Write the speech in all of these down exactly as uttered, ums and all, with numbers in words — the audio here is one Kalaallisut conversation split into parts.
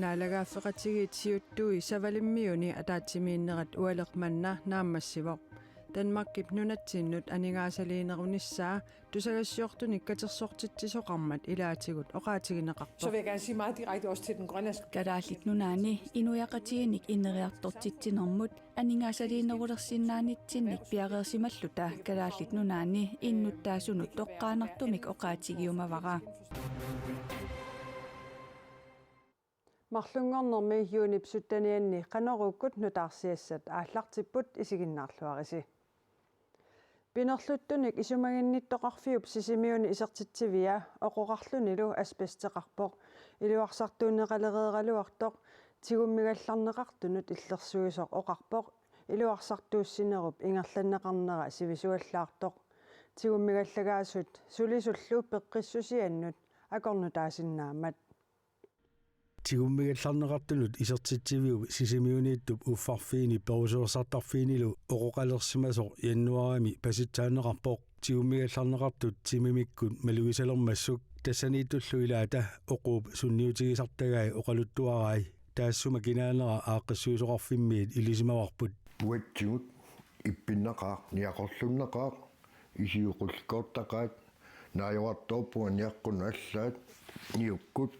Naalagaaffeqatigiit siuttui Savalimmiuni ataatsimiinnerat ualeq manna naammassivoq. Danmarkip nunatsinnut aningaasaliinerunissaa tusagassiortunik katersortitsisoqarmat ilaatigut oqaatigineqarpoq. Så vil jeg gerne sige meget direkte også til den grønlandske. Kalaallit Nunaanni inuiaqatigiinnik ineriartortitsinermut aningaasaliinerulersinnaanitsinnik piareersimalluta Kalaallit Nunaanni innuttaasunut toqqaannartumik oqaatigiumavara. Marlunngornermi juunip syttenianni Qanoruukkut nutaarsiassat aallartipput, isiginnaarluarisi. Pinerluttunik isumaginnittoqarfiup Sisimiuni isertitsivia oqoqarlunilu asbesteqarpoq. Iluarsartuunneqalereeraluartoq tigummigallarneqartunut illersuisoq oqarpoq iluarsartuussinerup ingerlanneqarnera sivisuallaartoq. Tigummigallagaasut sulisullu peqqissusiannut akornutaasinnaammat. Tigummigallarneqartunut isertitsiviup Sisimiuniittup uffarfiini perusuersartarfiinilu oqoqalersimasoq januaarimi pasitsaanneqarpoq. Tigummigallarneqartut timimikkut malugisalermassuk tassaniittullu ilaata oquup sunniutigisartagai oqaluttuarai. Taassuma kinaanera aaqqissuisoqarfimmiit ilisimavarput. Uatsigut ippinnaqaaq, niaqorlunnaqaaq, isiuqullikkoortaqaat, naajuartoorpunga niaqqunut allaat, niukkut,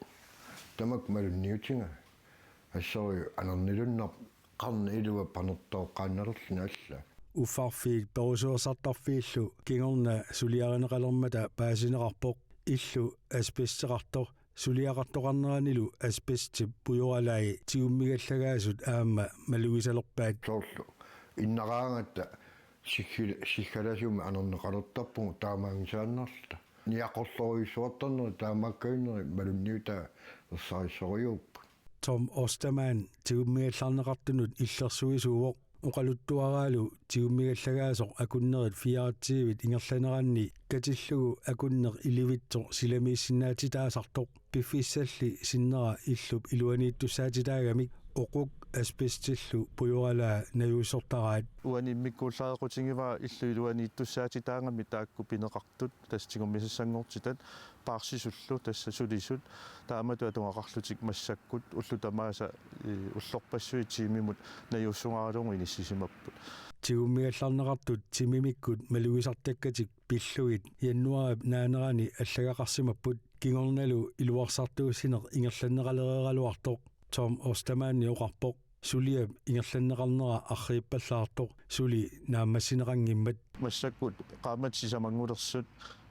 tamakku malunniutiga. Assorujuk anernilunnarpoq, qarna ilua panertooqqaannalerluni allaat. Uffarfiit perusuersartarfiillu kingorna suliarineqalermata paasineqarpoq, illu asbesteqartoq, suliaqartoqarneranilu asbestip pujoralai tigummigallagaasut aamma malugisalerpaat. Soorlu innaraangatta siggil-, siggalasumik anerneqalertarpugut taamaanngisaannarluta. Niaqorlorujussuartarneri taamaakkajunnerit malunniutaa ersarissorujuupput. Tom Ostermann tigummigallarneqartunut illersuisuuvoq. Oqaluttuaraalu tigummigallagaasoq akunnerit fireogtyvit ingerlaneranni katillugu akunneq ilivitsoq silamiissinnaatitaasartoq, piffissalli sinnera illup iluaniittussaatitaagamik oquk asbestillu pujoralaa najuussortaraat. Uani immikkuullareqqutigivaa illup iluaniittussaatitaagami taakku pineqartut, tassa tigummisassanngortitat, paarsisullu tassa sulisut, taamatut atugaqarlutik massakkut ullut tamaasa, eh, ullorpassuit tiimimut najuussugalugu inissisimapput. Tigummigallarneqartut timimikkut malugisartakkatik pillugit januaarip naanerani allagaqarsimapput, kingornalu iluarsartuussineq ingerlanneqalereeraluartoq, Tom Ostermanni oqarpoq. Suliap ingerlanneqarnera arriippallaartoq suli naammassineqanngimmat. Massakkut qaammatit sisamanngulersut,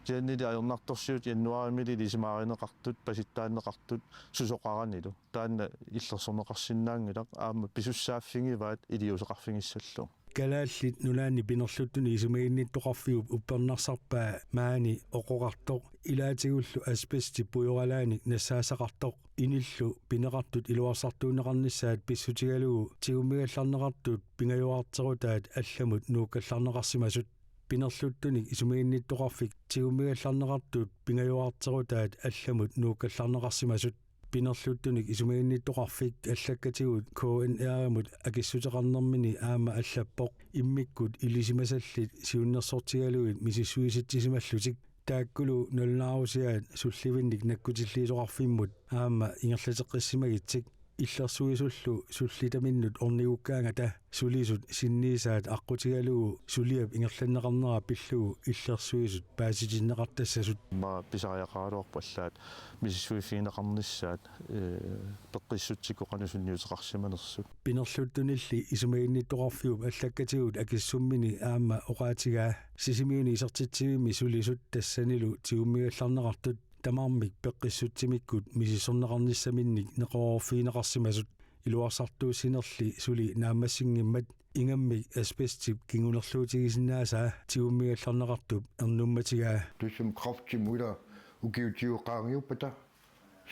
kisiannili ajornartorsiut januaarimili ilisimaarineqartut, pasittaanneqartut susoqaranilu. Taanna illersorneqarsinnaanngilaq, aamma pisussaaffigivaat iliuuseqarfigissallugu. Kalaallit Nunaanni Pinerluttuni Isumaginnittoqarfiup uppernarsarpaa maani oqoqartoq, ilaatigullu asbestip pujoralaanik nassaassaqartoq, inillu pineqartut iluarsartuunneqarnissaat pissutigalugu tigummigallarneqartut pingajuaarterutaat allamut nuukkallarneqarsimasut. Pinerluttunik Isumaginnittoqarfik tigummigallarneqartut pingajuaarterutaat allamut nuukkallarneqarsimasut. Pinerluttunik Isumaginnittoqarfik allakkatigut K N R-imut akissuteqarnermini aamma allappoq, immikkut ilisimasallit siunnersortigalugit misissuisitsisimallutik. Taakkulu nalunaarusiaat sullivinnik nakkutilliisoqarfimmut aamma ingerlateqqissimagitsik. Illersuisullu sullitaminnut ornigukkaangata sulisut sinniisaat aqqutigalugu suliap ingerlanneqarnera pillugu illersuisut paasitinneqartassasut. Aamma pisariaqaraluarpoq allaat misissuiffigineqarnissaat, eh, peqqissutsikkut qanoq sunniuteqarsimanersut. Pinerluttunilli Isumaginnittoqarfiup allakkatigut akissummini aamma oqaatigaa Sisimiuni isertitsivimmi sulisut tassanilu tigummigallarneqartut tamarmik peqqissutsimikkut misissorneqarnissaminnik neqeroorfigineqarsimasut. Iluarsartuussinerli suli naammassinngimmat ingammik asbestip kingunerluutigisinnaasaa tigummigallarneqartup ernummatigaa. Tussum kræftimut ila ukiut tigut qaangiuppata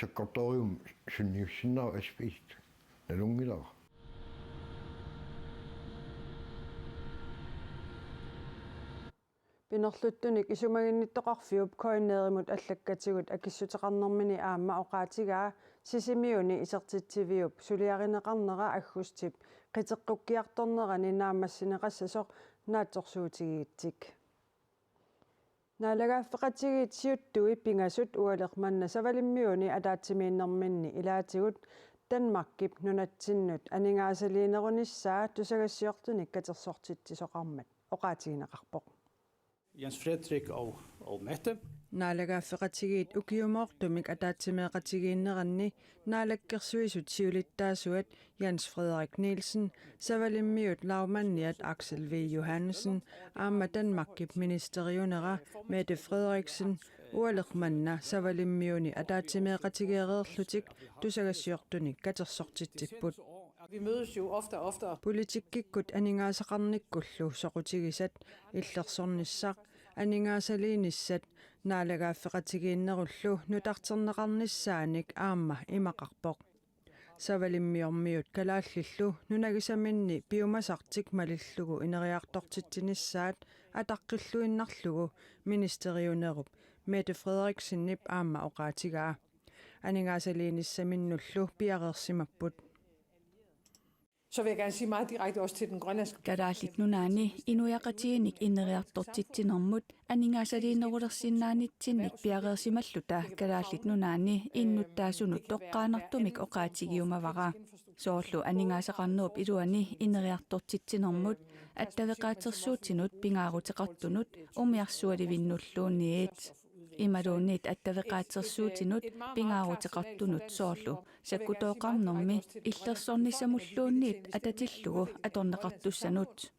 sakkortooriummik sunniussinnaavoq asbest. Nalunngilara. Pinerluttunik Isumaginnittoqarfiup K N R-imut allakkatigut akissuteqarnermini aamma oqaatigaa Sisimiuni isertitsiviup suliarineqarnera aggustip qiteqqukkiartornerani naammassineqassasoq naatsorsuutigigitsik. Naalagaaffeqatigiit siuttui pingasut ualeq manna Savalimmiuni ataatsimiinnerminni ilaatigut Danmarkip nunatsinnut aningaasaliinerunissaa tusagassiortunik katersortitsisoqarmat oqaatigineqarpoq. Jens Frederik og, og Mette. Naalagaaffeqatigiit ukiumoortumik ataatsimeeqatigiinneranni Naalakkersuisut siulittaasuat Jens Frederik Nielsen, savalimmiut lagmandiat Axel V. Johansen aamma Danmarkip ministeriunera Mette Frederiksen ualeq manna savalimmiuni ataatsimeeqatigeereerlutik tusagassiortunik katersortitsipput. Vi mødes jo ofte og ofte. Politikkikkut aningaasaqarnikkullu soqutigisat, illersornissaq, aningaasaliinissat, naalagaaffeqatigiinnerullu nutarterneqarnissaanik aamma imaqarpoq. Savalimmiormiut kalaallillu nunagisaminni piumasartik malillugu ineriartortitsinissaat ataqqilluinnarlugu ministeriunerup Mette Frederiksenip aamma oqaatigaa. Aningaasaliinissaminnullu piareersimapput. Så vil jeg gerne sige meget direkte også til den grønlandske. Kalaallit Nunaanni inuiaqatigiinnik ineriartortitsinermut aningaasaliinerulersinnaanitsinnik piareersimalluta Kalaallit Nunaanni innuttaasunut toqqaannartumik oqaatigiumavara. Soorlu aningaasaqarnerup iluani ineriartortitsinermut attaveqaatersuutinut pingaaruteqartunut umiarsualivinnulluunniit. Imaluunniit attaveqaatersuutinut pingaaruteqartunut soorlu sakkutooqarnermi illersornissamulluunniit atatillugu atorneqartussanut.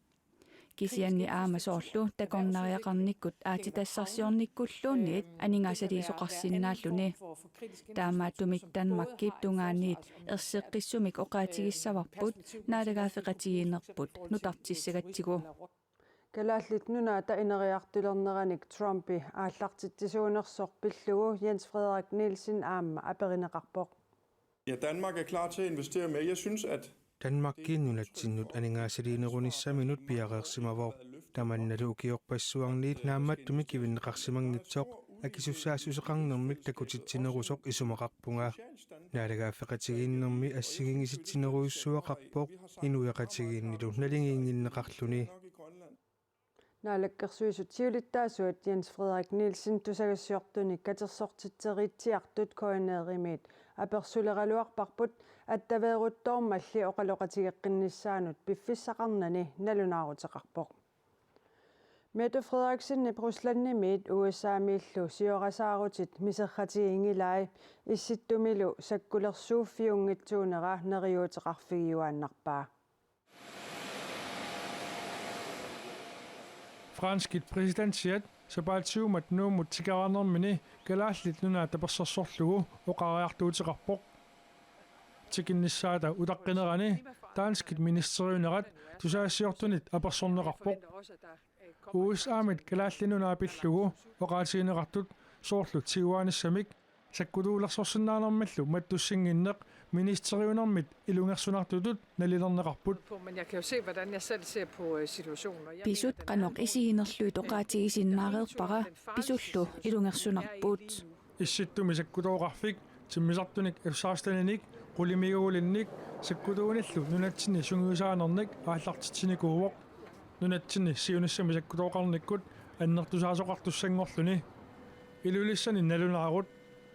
Kisianni aamma soorlu takornariaqarnikkut aatsitassarsiornikkulluunniit aningaasaliisoqarsinnaalluni. Taamaattumik Danmarkip tungaaniit erseqqissumik oqaatigissavarput naalagaaffeqatigiinnerput nutartissagatsigu. Kalaallit Nunaata ineriartulerneranik Trumpi aallartitsisuunersoq pillugu Jens Frederik Nielsen aamma aperineqarpoq. Ja, Danmark er klar til at investere mere. Jeg synes, at Danmarki nunatsinnut aningaasaliinerunissaminut piareersimavoq. Tamannalu ukiorpassuarniit naammattumik kivinneqarsimanngitsoq akisussaassuseqarnermik takutitsinerusoq isumaqarpunga. Naalagaaffeqatigiinnermi assigiinngisitsinnerujussuaqarpoq inuiaqatigiinnilu naligiinnginneqarluni. Naalakkersuisut siulittaasuat Jens Frederik Nielsen tusagassiortunik katersortitseriitsiartut K N R-imiit apersuleraluarparput attaveeruttoormalli oqaloqatigeqqinnissaanut piffissaqarnani nalunaaruteqarpoq. Mette Frederiksenip Ruslandimiit U S A-miillu siorasaarutit miserratiginngilai, Issittumilu sakkulersuuffiunngitsuunera neriuuteqarfigiuaannarpaa. Franskit præsidentiat sapaatip-akunneri Nuummut tikeraarnermini Kalaallit Nunaat tapersersorlugu oqariartuuteqarpoq. Tikinnissaata utaqqinerani danskit ministeriunerat tusagassiortunit apersorneqarpoq. U S A-mit Kalaallit Nunaat pillugu oqaatigineqartut soorlu tiguaanissamik sakkutuulersorsinnaanermillu mattussinnginneq ministeriunermit ilungersunartutut nalilerneqarput. Men jeg kan jo se, hvordan jeg selv ser på øh, situationen. Og jeg Pisut qanoq isiginerlugit oqaatigisinnaareerpara pisullu ilungersunarput. Issittumi sakkutooqarfik timmisartunik F seksten-inik qulimiguulinnik sakkutuunillu nunatsinni sungiusaanernik aallartitsinikuuvoq. Nunatsinni siunissami sakkutooqarnikkut annertusaasoqartussanngorluni. Ilulissani nalunaarut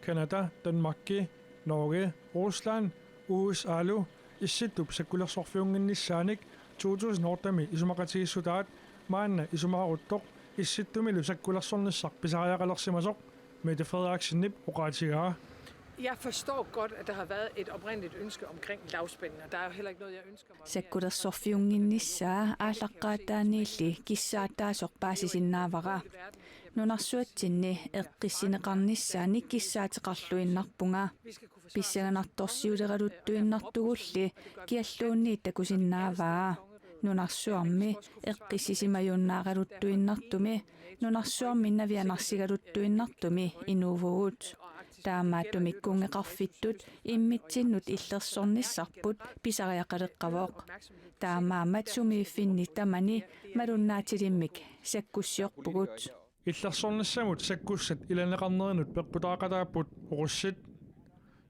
Canada, Danmarki, Norge, Rusland, U S A-lu Issittup sakkulersorfiunnginnissaanik to tusind otte-mi isumaqatigiissutaat maanna isumaqaruttoq Issittumilu sakkulersornissaq pisariaqalersimasoq Mette Frederiksenip oqaatigaa. Jeg forstår godt, at der har været et oprindeligt ønske omkring lavspænding, og der er jo heller ikke noget, jeg ønsker mig. Sakkulersorfiunnginnissaa aallaqqaataaniilli kissaataasoq paasisinnaavara. Nunarsuatsinni eqqissineqarnissaannik kissaateqarluinnarpunga. Pissanganartorsiuleraluttuinnartugulli kialluunniit takusinnaavaa. Nunarsuarmi eqqissisimajunnaaraluttuinnartumi, nunarsuarmi navianarsigaluttuinnartumi inuuvugut. Taamaattumik kunngeqarfittut immitsinnut illersornissarput pisariaqaleqqavoq. Taamaammat sumiiffinni tamani malunnaatilimmik sakkussiorpugut. Illersornissamut sakkussat ilaneqarnerinut peqqutaaqataapput orussit.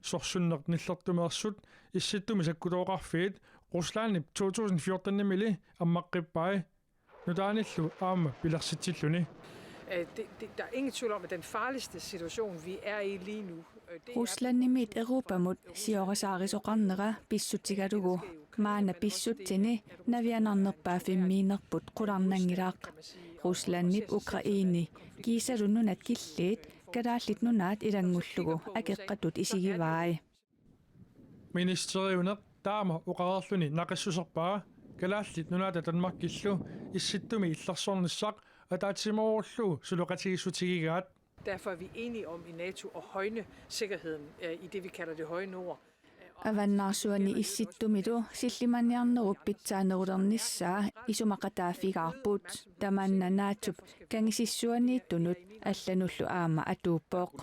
Sorsunneq nillertumeersut Issittumi sakkutooqarfiit Ruslandip to tusind fjorten-imili ammaqqippai. Nutaanillu aamma pilersitsilluni. Øh, det, det, der er ingen tvivl om, at den farligste situation, vi er i lige nu, øh, det er Ruslandimiit Europamut siorasaarisoqarnera pissutigalugu maanna pissutsini navianarnerpaaffimmiinerput qularnanngilaq. Ruslandip Ukraini kiisalu nunat killiit Kalaallit Nunaat ilanngullugu akeqqatut isigivai. Ministeriuneq taama oqareerluni naqissuserpaa Kalaallit Nunaata Danmarkillu Issittumi illersornissaq ataatsimoorullugu suleqatigiissutigigaat. Derfor er vi enige om i NATO at højne sikkerheden øh, i det, vi kalder det høje nord. Avannaarsuani Issittumilu sillimaniarnerup pitsaanerulernissaa isumaqataaffigaarput. Tamanna NATO-p kangisissuaniittunut allanullu aamma atuuppoq.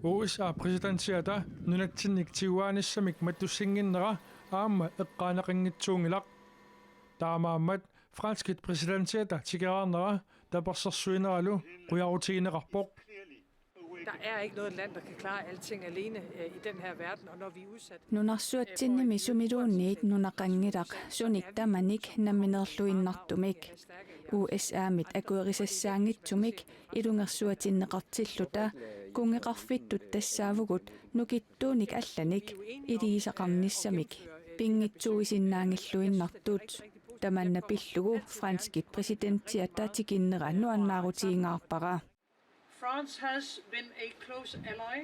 U S A-præsidentiata nunatsinnik tiguaanissamik matussinnginnera aamma eqqaaneqanngitsuunngilaq. Taamaammat franskit præsidentiata tikeraarnera tapersersuineralu qujarutigineqarpoq. Der er ikke noget land, der kan klare alting alene øh, i den her verden, og når vi er udsat... Nunarsuatsinnimi sumiluunniit nunaqanngilaq sunik tamanik nammineerluinnartumik. U S A-mit akuerisassaanngitsumik ilungersuatinneqartilluta kunngeqarfittut tassaavugut nukittuunik allanik iligisaqarnissamik pinngitsuuisinnaanngilluinnartut. Tamanna pillugu franskit præsidentiata tikinnera nuannaarutigingaarpara. France has been a close ally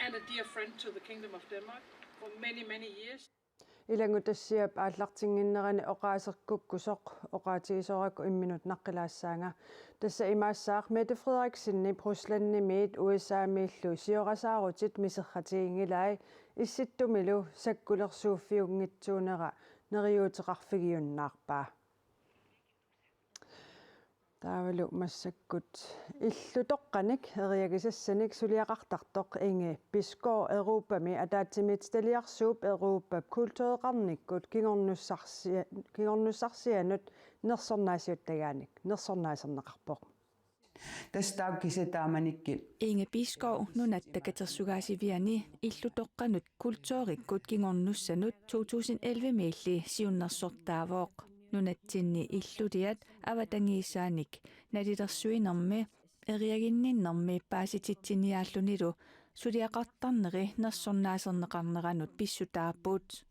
and a dear friend to the Kingdom of Denmark for many, many years. Ilanngutassiap aallartinnginnerani oqaaseq kukkusoq oqaatigisoorakku imminut naqqilaassaanga. Tassa imaassaaq Mette Frederiksenip Ruslandimiit U S A-miillu siorasaarutit miserratiginngilai Issittumilu sakkulersuuffiunngitsuunera neriuuteqarfigiunnaarpaa. Taavalu massakkut illutoqqanik eriagisassanik suliaqartartoq Inge Bisgaard Europami ataatsimiititaliarsuup Europap kultureqarnikkut kingornussarsia-, kingornussarsianut nersornaasiuttagaanik nersornaaserneqarpoq. Tassa taakku kisiat taamanikkut. Inge Bisgaard Nunatta Katersugaasiviani illutoqqanut kulturikkut kingornussanut to tusind elleve-miilli siunnersortaavoq. Nunatsinni illuliat avatangiisaanik nalilersuinermi eriaginninnermi paasititsiniaallunilu suliaqartarneri nersornaaserneqarneranut pissutaapput.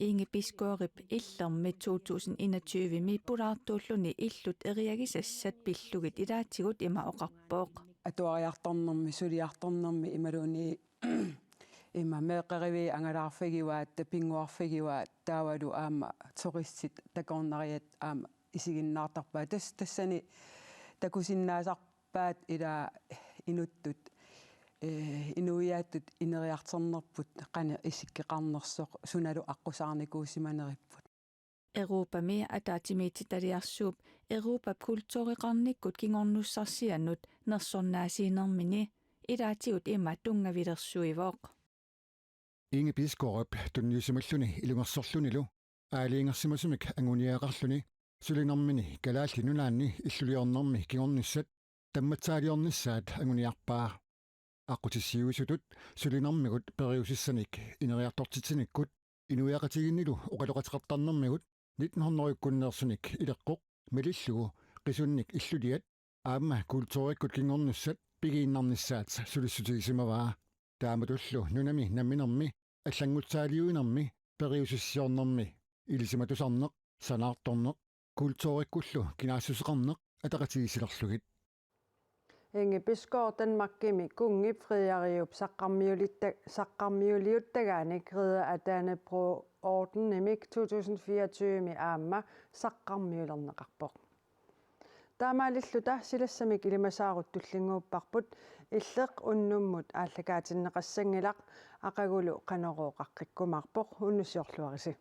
Inge Bisgaardip Illermi to tusind enogtyve-mi pulaartuulluni illut eriagisassat pillugit ilaatigut ima oqarpoq. Atuariartornermi, suliartornermi imaluunniit ima meeqqeriviit angalaarfigivaat, pinnguarfigivaat, taavalu aamma turistit takornariat aamma isiginnaartarpaat. Tas-, tassani takusinnaasarpaat ila inuttut, eh, inuiattut ineriartornerput qanoq isikkoqarnersoq sunalu aqqusaarnikuusimaneripput. Europami ataatsimiititaliarsuup Europap kultureqarnikkut kingornussarsianut nersornaasiinermini ilaatigut ima tunngavilersuivoq. Inge Bisgaardip tunniusimalluni ilungersorlunilu aalajangersimasumik anguniagaqarluni sulinermini Kalaallit Nunaanni illuliornermi kingornussat tammatsaaliornissaat anguniarpaa. Aqqutissiuisutut sulinermigut periusissanik ineriartortitsinikkut inuiaqatigiinnilu oqaloqateqartarnermigut nitten hundrede-kkunneersunik ileqqoq malillugu qisunnik illuliat aamma kulturikkut kingornussat pigiinnarnissaat sulissutigisimavaa. Taamatullu nunami namminermi allanngutsaaliuinermi periusissiornermi ilisimatusarneq, sanaartorneq, kulturikkullu kinaassuseqarneq ataqatigiissilerlugit. Inge Bisgaard Danmarkimi kunngip Frederiup saqqarmiulitta-, saqqarmiuliuttagaanik Ridder af Dannebrog Ordenimik to tusind fireogtyve-mi aamma saqqarmiulerneqarpoq. Taamaalilluta silassamik ilimasaarut tullinnguupparput, Illeq unnummut aallakaatinneqassanngilaq, aqagulu Qanorooq qaqqikkumaarpoq, unnussiorluarisi.